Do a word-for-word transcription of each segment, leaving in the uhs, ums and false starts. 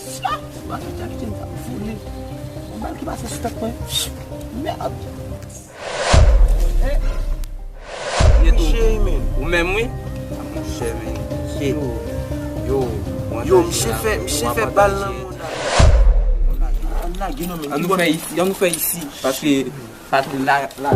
Sa, mwen te kite m ta vole. Yon bal ki pase sou tèt mwen. Mèd. Ou menm wi. Monchè, men. Yo, yo, misye fè, misye fè bal nan mond la. Ann lage non, men. Ann nou fè isi, ann nou fè isi, paske, paske la, la.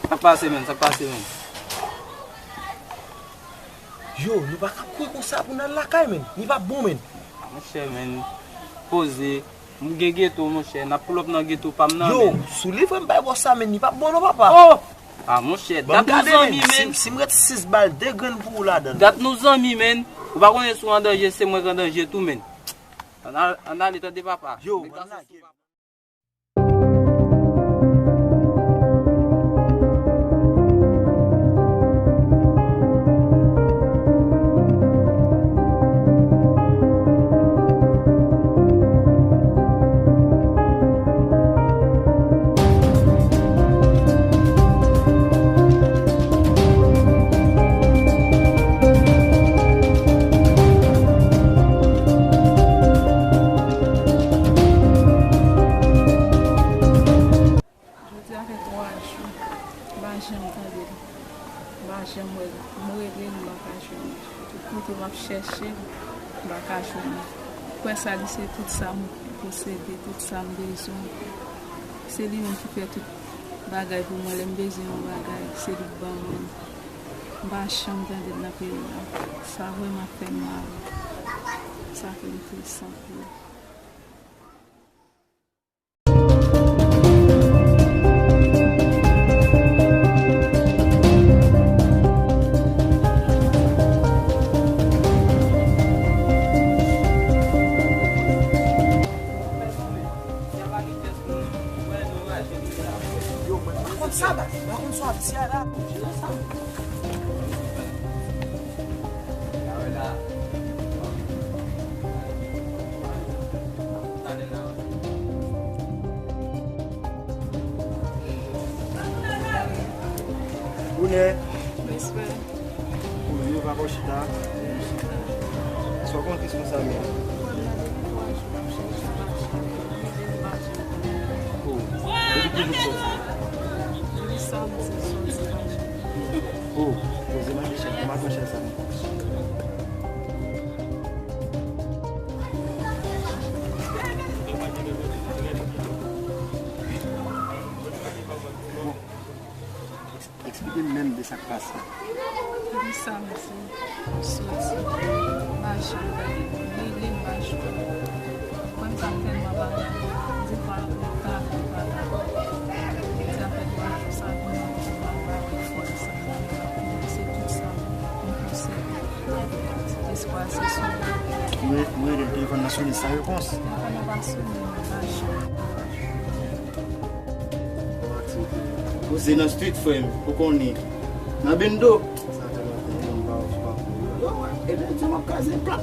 Sa k pase, menn? Sa k pase, menn? Yo, nou pa ka kouri konsa pou n al lakay, menn. Li p ap bon, menn. Monchè, menn, poze. M gen geto, monchè. N ap pull up nan geto pa m nan, menn. Yo, sou li vre m bay bòs sa, menn. Li p ap bon non, papa. Oh! Ah, monchè, dat nou zanmi, menn. Si, si m ret sis bal, de grenn pou ou ladan l. Dat nou zanmi, menn. Ou pa konnen si w an danje, se mwen k an danje tou, menn. Ann al-, ann ale, tande, papa. Yo, ann lage. Jodi a fè twa jou, m pa janm tande l. M pa janm wè l. M rele l, m pa ka jwenn li. Tout kote m ap chèche l, m pa ka jwenn li. Kwè sa, li se tout sa m posede, tout sa m bezwen. Se li menm ki fè tout bagay pou mwen. Lè m bezwen yon bagay, se li k ban mwen. M pa janm tande l nan peyi a. Sa vrèman fè m mal. Sa fè m tris anpil. Yo, mwen pa konn sa, mwen pa konn sa ap di a la. Bonè. Respè. Ou menm, yo pa fè w chita. Sa w konn tris konsa menm? Oh, depi ki jou w sòti? Depi samdi m sòti. Oh, poze mache chèf, kòman mache sa? Bon, eksplike m menm de sa k pase. Depi samdi m sòti, m pa janm gade, m rele m pa jwenn. Pwoblèm sa m tèlman pa renmen. M di m pa ka viv, m pa ka viv. Depi sa fè twa jou sa, m pa wè fòs. Se tout sa m posede. Espwa se sou ou. Mwen, mwen rele l, telefòn nan sone san repons. Telefòn nan pa sone, mwen pa janm. Ou se nan street, frè m, ou konnen. Nan bendo. Sa fè lontan, m pa wè w sou pakou. Yo, wè, ebyen, di m ap kraze plat.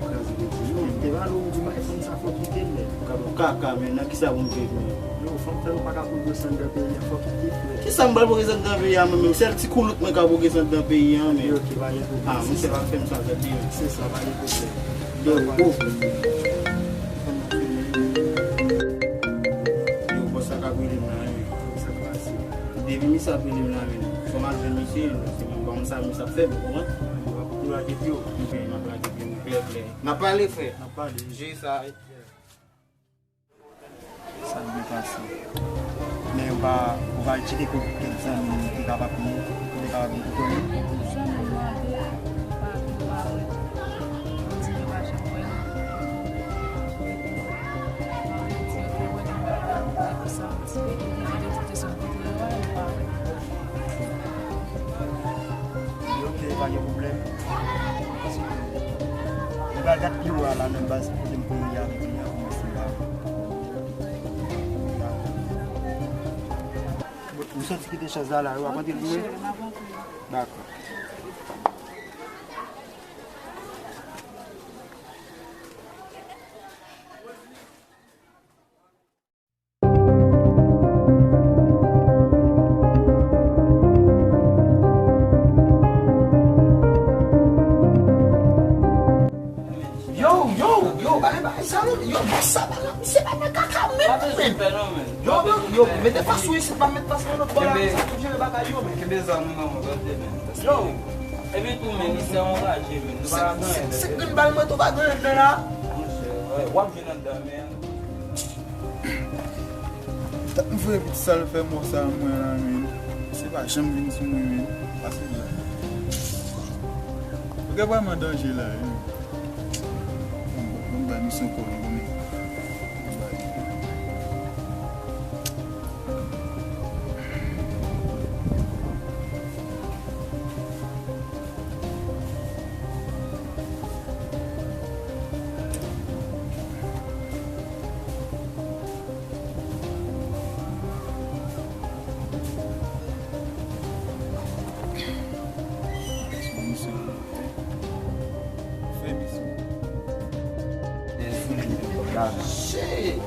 Kraze plat. Te pale w di m iPhone sa fò kite l, men. Ou ka bon kaka, men nan kisa pou m viv, men? Yo, fanm fè nou pa ka pwogrese anndan peyi a, fòk li te frè. Kisa m pral pwogrese anndan peyi a, mwen menm? Sèl ti koulout mwen ka pwogrese anndan peyi a, men. Yo, ki pa gen pwoblèm. Ah, monchè, pa fè m sa, tande. Se sa, pa gen pwoblèm. Yo, yo, bòs la ka brele m la, men. Sa k pase? Depi misye ap rele m la, men. Fò m al jwenn misye, se mwen, bon, sa misye ap fè, ou konprann? Yo, w ap lage pye w. Mwen, m ap lage pye m klè, klè. N ap pale, frè. N ap pale. Je sa. Sa k byen pase, Ou va al tcheke kòb kèk zanmi ki kapab vin, ki te kapab vin kote w. Zanmi m mande, pa vin, pa wè. Kontinye pa janm wè l. Mwen di, ok, wè nan bagay, mwen di, sa, mwen di, mwen di, de tout fason, kote yo a, yo pa wè. Ok, pa gen pwoblèm. Paske, mwen pral gad pi lwen la nan baz kote m konn ye avèk li a, pou mwen si m pa. Ou soti kite chèz la la, w ap antre l pou mwen? Dakò. Yo, yo, yo, bagay, bagay sa non, yo, bòs sa pa nan, misye pa nan kaka menm non, men. Yo, yo, yo, mete fas ou isit, pa met fas nan lòt bò la, men sa tou jere bagay yo, men. Kenbe zam ou nan men, tande, men. Yo. Epi tou, men, misye anraje, men. Nou pa ka gen anyen, se grenn bal mwen tou pa gen anyen la. Monchè, w ap jwenn anndan, men. Tap m voye pitit sa l fè mò sa mwen la, men. Se pa janm vin sou mwen, men. Pase la. Ou gen vrèman danje la, wi. Bon, bon, bon, bay misyon kò nou, bon, men. Shit!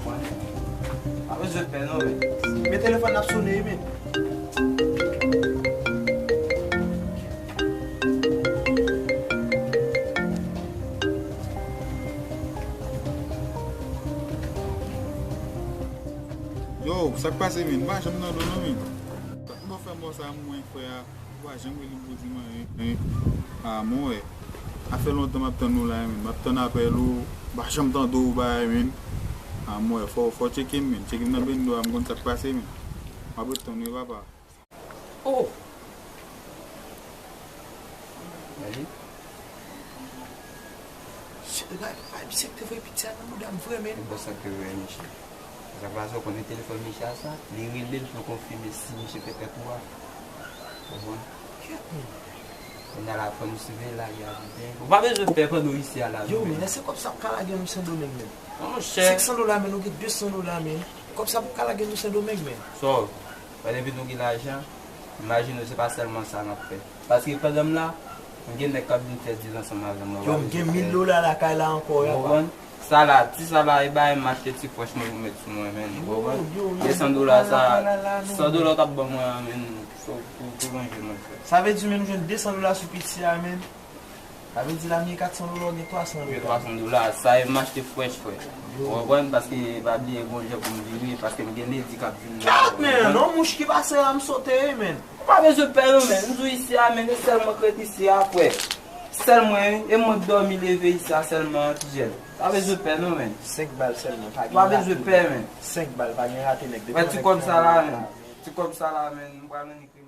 Pa bezwen pè non, men. Men telefòn ap sone, men. Yo, sa k pase, men? M pa janm tande w non, men. Sa k bon fè mò sa mwen, frè a? Ou pa janm rele m pou di m anyen. A, mwen wè. Sa fè lontan m ap tann ou la, men. M ap tann apèl ou. M pa janm tande w, bagay, men. A, mwen wè. Fò, fò w tcheke m, men. Tcheke m nan bendo a, m konn sa k pase, men. M ap ret tann ou, wi, papa. Oh! Gade. Shit, bay, bay, misye ki te voye pitit sa nan bouda m vre, men. Bon, sa k te voye misye. Sa k pase, ou konnen telefòn misye a sa, li rele l pou konfime si misye fè tèt ou a. Konprann? Kèt, men. Kounye a la, fò nou siveye lari a byen. Ou pa bezwen pè pandan w isi a la. Yo, men, èske kòb sa ap ka lage nou Sendomeng, men? Monchè. Senk san dola, men, nou gen de san dola, men. Kòb sa ap ka lage nou Sendomeng, men. So, Paske depi nou gen lajan, imajine w, se pa sèlman sa n ap fè. Paske pandan m la, m gen nèg k ap vin fè dil ansanm avè m. Yo, m gen mil dola lakay la ankò, ya. Ou konprann? Sa la, ti sa la, e bay m achte ti frèch mwen pou met sou mwen, men. Ou konprann? De san dola sa, san dola w t ap ban mwen an, men, pou, pou, pou manje mwen fè. Sa vle di, men, nou jwenn de san dola sou piti a, men. Sa vle di la, m gen kat san dola, ou gen twa san dola. Gen twa san dola, sa e m achte frèch, frè. Ou konprann? Paske pa bliye gon jan pou m vini, paske m gen ledi k ap vin la. Kèt, men, non, mouch ki pase la, m sote, men. Ou pa bezwen pè, non, men. M di w isi a, men, e sèl mwen k ret isi a, frè. Sèl mwen, e mwen k dòmi leve isi a sèlman, ti jèn. Pa bezwen pè, non, men. Senk bal sèlman, pa gen rate. Pa bezwen pè, men. Senk bal, pa gen rate, nèg. Wè, ti kòb sa la, men. Ti kòb sa la, men, m pral annik